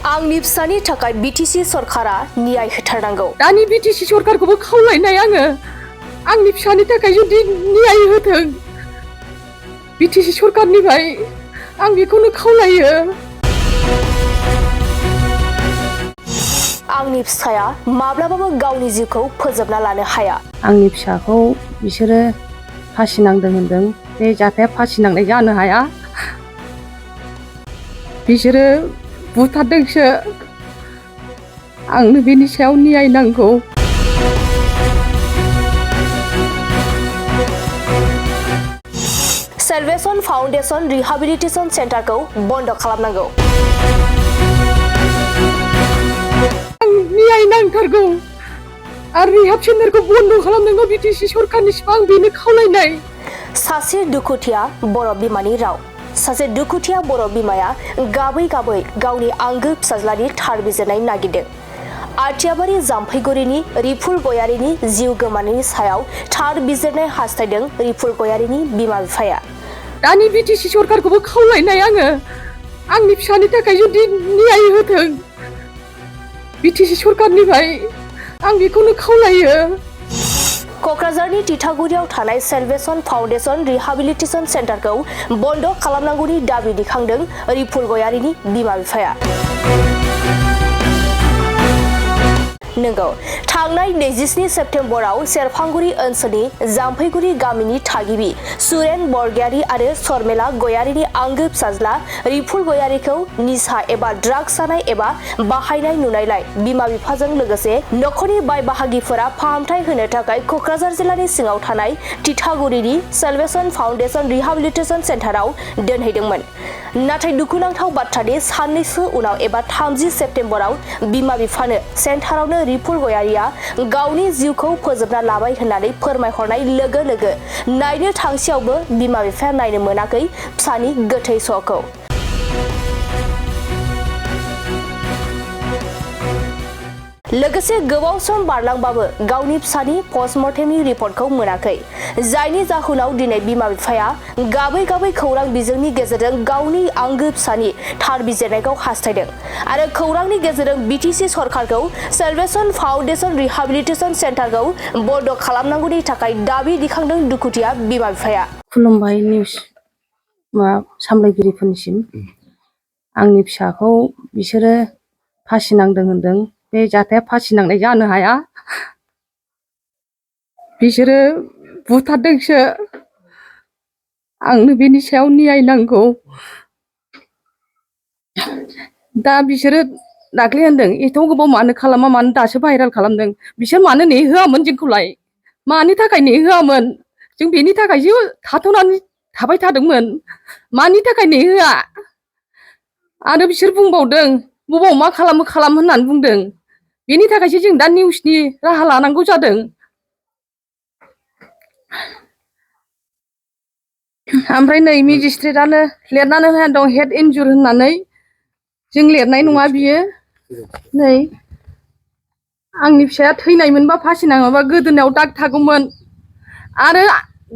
आंनि फिसानि थाखाय बीटीसी सरकारा न्याय होथारनांगौ। दानि बीटीसी सरकारखौबो खावलायनाय आङो आंनि फिसानि थाखाय जुदि न्याय होथों बीटीसी सरकारनिफ्राय आं बेखौनो खावलायो। आंनि फिसाया माब्लाबाबो गावनि जिउखौ फोजोबना लानो हाया। आंनि फिसाखौ बिसोरो फासि नांदों होनदों, बे जाथाया फासि नांनाय जानो हाया। बिसोरो बुथारदोंसो। आंनो बेनि सायाव न्याय नांगौ। सेल्वेशन फाउन्डेशन रिहाबिलिटेशन सेन्टारखौ बन्द खालामनांगौ। आं न्याय नांथारगौ आरो रिहाब सेन्टारखौ बन्द खालामनांगौ बीटीसी सरकारनिसिम आं बेनो खावलायनाय। सासे दुखुथिया बर' बिमानि राव। सासे दुखुथिया बर' बिमाया गाबै गाबै गावनि आंगो फिसाज्लानि थार बिजिरनाय नागिरदों। आथियाबारि जाम्फैगुरिनि रिफुल गयारिनि जिउ गोमानायनि सायाव थार बिजिरनाय हास्थायदों रिफुल गयारिनि बिमा बिफाया। दानि बीटीसी सरकारखौबो खावलायनाय आङो आंनि फिसानि थाखाय जुदि न्याय होथों बीटीसी सरकारनिफ्राय आं बेखौनो खावलायो। कक्राझारनि तितागुरियाव थानाय सेल्वेशन फाउन्डेशन रिहाबिलिटेशन सेन्टारखौ बन्द खालामनांगौनि दाबि दिखांदों रिफुल गयारिनि बिमा बिफाया। नंगौ, थांनाय 27 सेप्तेम्बराव सेरफांगुरि ओनसोलनि जाम्फैगुरि गामिनि थागिबि सुरेन बरगयारी आरो शर्मिला गयारीनि आंगो फिसाज्ला रिफुल गयारीखौ निसा एबा ड्राग्स जानाय एबा बाहायनाय नुनायलाय बिमा बिफाजों लोगोसे नखरनि बाय बाहागिफोरा फाहामथाय होनो थाखाय कक्राझार जिल्लानि सिङाव थानाय तितागुरिनि सेल्वेशन फाउन्डेशन रिहाबिलिटेशन सेन्टाराव दोनहैदोंमोन। नाथाय दुखुनांथाव बाथ्रानि साननैसो उनाव एबा 30 सेप्तेम्बराव बिमा बिफानो सेन्टारावनो रिफुल गयारीया गावनि जिउखौ फोजोबना लाबाय होननानै फोरमायहरनाय लोगो लोगो नायनो थांसेयावबो बिमा बिफाया नायनो मोनाखै फिसानि गोथै सहखौ। लोगोसे गोबाव सम बारलांबाबो गावनि फिसानि पस्टमर्टेमनि रिपर्टखौ मोनाखै, जायनि जाहोनाव दिनै बिमा बिफाया गाबै गाबै खौरां बिजोंनि गेजेरजों गावनि आंगो फिसानि थार बिजिरनायखौ हास्थायदों आरो खौरांनि गेजेरजों बीटीसी सरकारखौ सेल्वेशन फाउन्डेशन रिहाबिलिटेशन सेन्टारखौ बन्द खालामनांगौनि थाखाय दाबि दिखांदों दुखुथिया बिमा बिफाया। खुलुमबाय निउस सामलायगिरिफोरनिसिम। आंनि फिसाखौ बिसोरो फासि नांदों होनदों, बे जाथाया फासि नांनाय जानो हाया। बिसोरो बुथारदोंसो। आंनो बेनि सायाव न्याय नांगौ। दा बिसोरो दाख्लै होनदों एथ' गोबाव मानो खालामा, मानो दासो भाइरेल खालामदों। बिसोर मानो नेहोआमोन जोंखौलाय? मानि थाखाय नेहोआमोन? जों बेनि थाखायसो थाथ'नानै थाबाय थादोंमोन। मानि थाखाय नेहोआ? आरो बिसोर बुंबावदों बबाव मा खालामो होननानै बुंदों। बेनि थाखायसो जों दा निउसनि राहा लानांगौ जादों। ओमफ्राय नै मेजिस्ट्रेटआनो लिरनानै होनानै दं हेड इन्जुर होननानै। जों लिरनाय नङा बियो। नै आंनि फिसाया थैनायमोनबा फासि नाङाबा गोदोनायाव दाग थागौमोन। आरो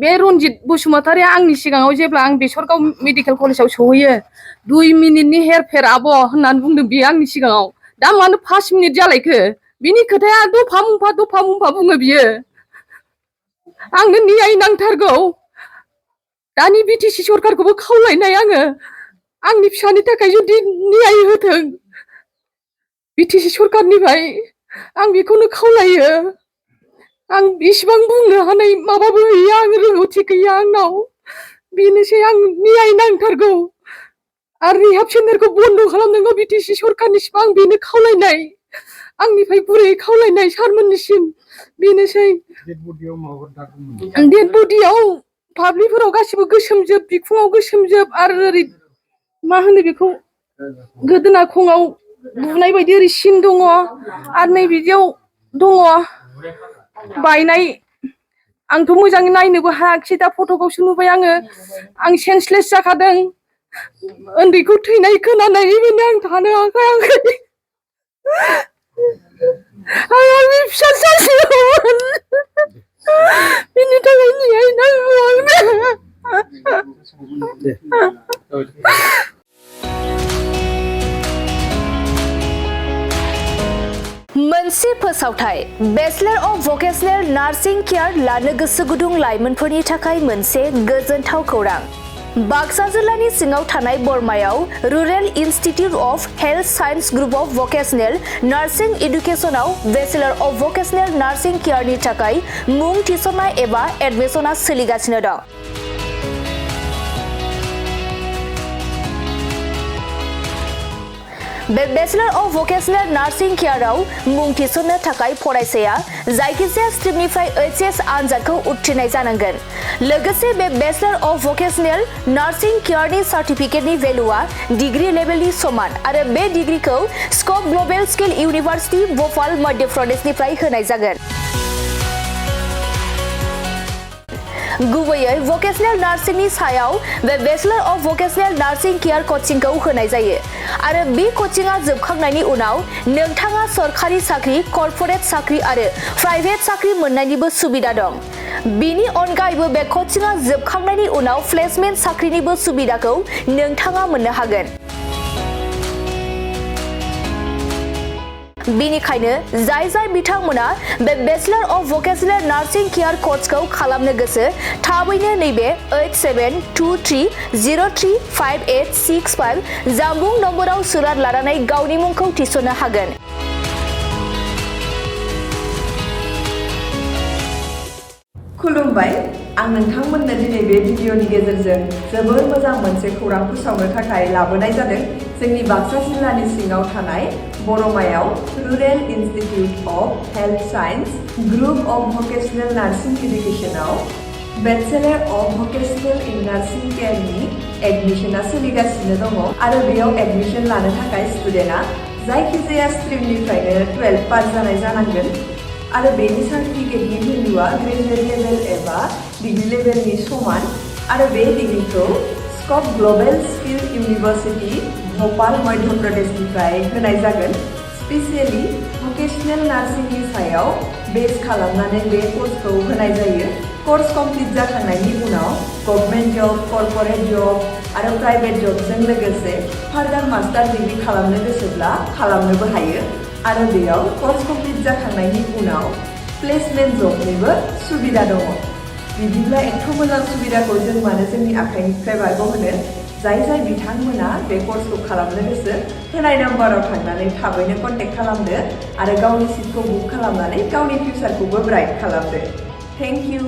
बे रन्जित बसुमतारिया आंनि सिगाङाव जेब्ला आं बेसरगाव मेडिकेल कलेजाव सहैयो 2 मिनिटनि हेरफेर आब' होननानै बुंदों बियो आंनि सिगाङाव। दा मानो 5 मिनिट जालायखो? बिनि खोथाया दफा मुंफा बुङो बियो। आंनो न्याय नांथारगौ। दानि बीटीसी सरकारखौबो खावलायनाय आङो आंनि फिसानि थाखाय जुदि न्याय होथों बीटीसी सरकारनिफ्राय आं बेखौनो खावलायो। आं इसिबां बुंनो हानाय माबाबो गैया, आं रोंगौथि गैया आंनाव। बेनोसै, आं न्याय नांथारगौ आरो रिहाब सेन्टारखौ बन्द खालामनांगौ बीटीसी सरकारनिसिम आं बेनो खावलायनाय। आंनिफ्राय गुरै खावलायनाय सारमोननिसिम बेनोसै। डेड बडियाव फाब्लिफोराव गासिबो गोसोमजोब, बिखुङाव गोसोमजोब आरो ओरै मा होनो बेखौ गोदोना खङाव बुनाय बायदि ओरै सिन दङ आरो नै बिदियाव दङ बायनाय। आंथ' मोजाङै नायनोबो हायाखिसै, दा फटकआवसो नुबाय आङो। आं सेन्सलेस जाखादों। उन्दैखौ थैनाय खोनानानैनो आं थानो हाखायाखै। आं आंनि फिसा सासेखौमोन। बिनि थाखाय न्याय नांगौ आंनो। मोनसे फोसावथाय bachelor of vocational nursing care लानो गोसो गुदुं लाइमोनफोरनि थाखाय मोनसे गोजोनथाव खौरां। बाक्सा जिल्लानि सिङाव थानाय बरमायाव rural institute of health science group of vocational nursing एडुकेशनाव बेचलर अफ भकेशनेल नार्सिं केयारनि थाखाय मुं थिसननाय एबा एडमिशना सोलिगासिनो दं। बे बेचलर अफ भकेशनेल नार्सिं केयाराव मुं थिसननो थाखाय फरायसाया जायखिजाया स्ट्रिमनिफ्राय एचएस आनजादखौ उथ्रिनाय जानांगोन। लोगोसे बे बेचलर अफ भकेशनेल नार्सिं केयारनि सार्टिफिकेटनि भेलुआ डिग्री लेभेलनि समान आरो बे डिग्रीखौ Scope global skill university Bhopal Madhya प्रदेशनिफ्राय होनाय जागोन। गुबैयै भकेशनेल नार्सिंनि सायाव बे bachelor of vocational nursing care कचिंखौ होनाय जायो आरो बे कचिंआ जोबखांनायनि उनाव नोंथाङा सरखारि साख्रि, कर्परेट साख्रि आरो प्राइभेट साख्रि मोननायनिबो सुबिदा दं। बेनि अनगायैबो बे कचिंआ जोबखांनायनि उनाव प्लेसमेन्ट साख्रिनिबो सुबिदाखौ नोंथाङा मोननो हागोन। बेनिखायनो जाय बिथांमोना बे bachelor of vocational nursing care कर्सखौ खालामनो गोसो थाबैनो नैबे 8723035865 जानबुं नम्बराव सुराद लानानै गावनि मुंखौ थिसननो हागोन। खुलुमबाय, आं नोंथांमोननो दिनै बे भिडिअनि गेजेरजों जोबोर मोजां मोनसे खौरां फोसावनो थाखाय लाबोनाय जादों। जोंनि बाक्सा जिल्लानि सिङाव थानाय बरमायाव rural institute of health science group of vocational nursing एडुकेशनाव bachelor of vocational in nursing केयारनि एडमिशना सोलिगासिनो दङ आरो बेयाव एडमिशन लानो थाखाय स्टुडेन्टआ जायखिजाया स्ट्रिमनिफ्रायनो 12 पास जानाय जानांगोन आरो बेनि सार्टिफिकेटनि भेलुआ ग्रेजुएट लेभेल एबा डिग्री लेभेलनि समान आरो बे डिग्रीखौ Scope global skill university Bhopal Madhya प्रदेशनिफ्राय होनाय जागोन। स्पेसियली भकेशनेल नार्सिंनि सायाव बेस खालामनानै बे कर्सखौ होनाय जायो। कर्स कमप्लिट जाखांनायनि उनाव गभर्नमेन्ट जब, कर्परेट जब आरो प्राइभेट जबजों लोगोसे फार्दार मास्टार डिग्री खालामनो गोसोब्ला खालामनोबो हायो आरो बेयाव कर्स कमप्लिट जाखांनायनि उनाव प्लेसमेन्ट जबनिबो सुबिदा दङ। बिदिब्ला एथ' मोजां सुबिदाखौ जों मानो जोंनि आखाइनिफ्राय बारग'होनो? जाय बिथांमोना बे कर्सखौ खालामनो गोसो होनाय नाम्बाराव थांनानै थाबैनो कन्टेक्ट खालामदो आरो गावनि सिटखौ बुक खालामनानै गावनि फिउचारखौबो ब्राइट खालामदो। Thank you.